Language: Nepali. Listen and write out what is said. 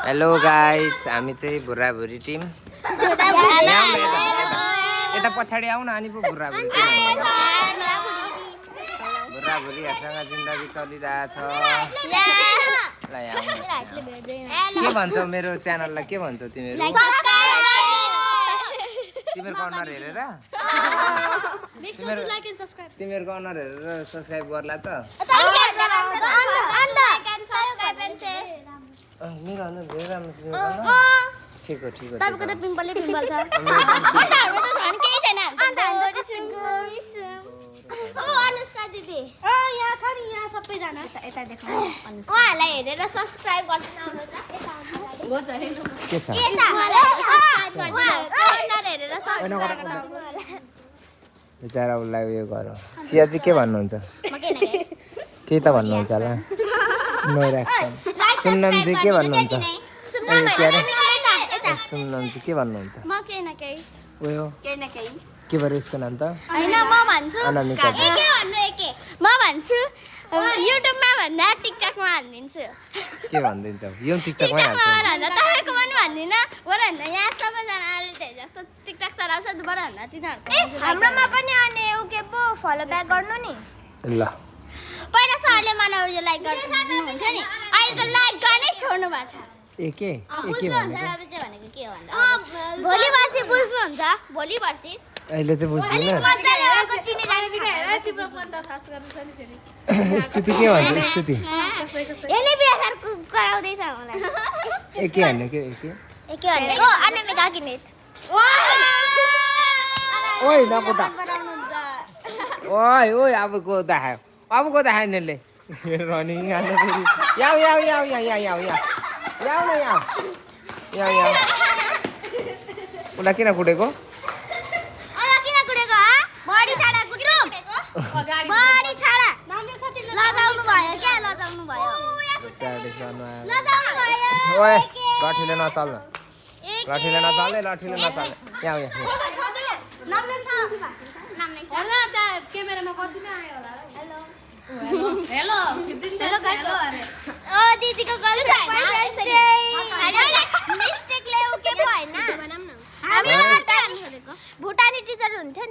हेलो गाइज, हामी चाहिँ भुराभुरी टिम। यता पछाडि आउन अनि पो भुराभुरी टिम। भुराभुरीहरूसँग जिन्दगी चलिरहेछ। के भन्छौ मेरो च्यानललाई? के भन्छौ तिमीहरू? तिमीहरूको अनुहार हेरेर तिमीहरूको अनुहार हेरेर सब्सक्राइब गर्ला त। मेरो अनुहार धेरै राम्रो छ। ठिक हो ठिक हो। तपाईको त पिम्पलले पिम्पल छ। अन्त हाम्रो त झन् केही छैन। अन्त हाम्रो अनुष्का दिदी यहाँ छ नि, यहाँ सबैजना यता देखाउनु। उहाँहरूलाई हेरेर सब्सक्राइब गर्दिनु आउनु त। के छ? बिचरा उसलाई उयो गर। सिया चाहिँ के भन्नुहुन्छ? केही त भन्नुहुन्छ होला। सुमनम चाहिँ के भन्नुहुन्छ? सुमनम चाहिँ के भन्नुहुन्छ? म केही न केही उयो केही न केही के भरे उसको नाम त? हैन म भन्छु अनामिका। के भन्नु एके म भन्छु युट्युबमा भन्दा टिकटकमा हाल्दिन्छु। के भनिदिन्छौ? यो टिकटकमै हाल्छ। भन्दा तपाईको पनि भन्दिन। बरु भन्दा यहाँ सबैजना अहिले धेरै जस्तो टिकटक चलाउँछ। बरु भन्दा तिनीहरुको हाम्रोमा पनि अनि उ के पो फलो ब्याक गर्नु नि। ल पहिला सरले मलाई उयो लाइक गर्नुहुन्छ नि, अहिले त लाइक गर्नै छोड्नु भएको छ। एके बुझ्नुहुन्छ भनेको के भन्दा भोलि पर्सि बुझ्नुहुन्छ। भोलि पर्सि अहिले चाहिँ बुझ्दिन। स्तुति के भन्छ? स्तुति यही बिहार गराउँदैछ मलाई। एके भन्ने के? एके एके भनेको अनामिका किनेत। ओइ नकुटा। ओइ ओइ अब को देखायो? अब को देखायो नेले? रनिङ गर्नु फेरि। याउ याउ याउ याउ याउ याउ याउ याउ न याउ याउ याउ। उला किन कुटेको? अला किन कुटेको? बडी छाडा कुटेको। बडी छाडा। लजाउनु भयो के? लजाउनु भयो। लजाउनु भयो। ओए लाठीले नचल्न। लाठीले नचल्ने, लाठीले नचल्ने। याउ याउ। नाम्नेम छ। नाम्नेम छ। हैन त क्यामेरामा कति नै आयो होला। हेलो। हेलो। Hello guys. ओ दिदीको गल्ती छैन। मिस्टेकले उ के भयो हैन। हामी भुटानी टिचर हुन्थ्यो।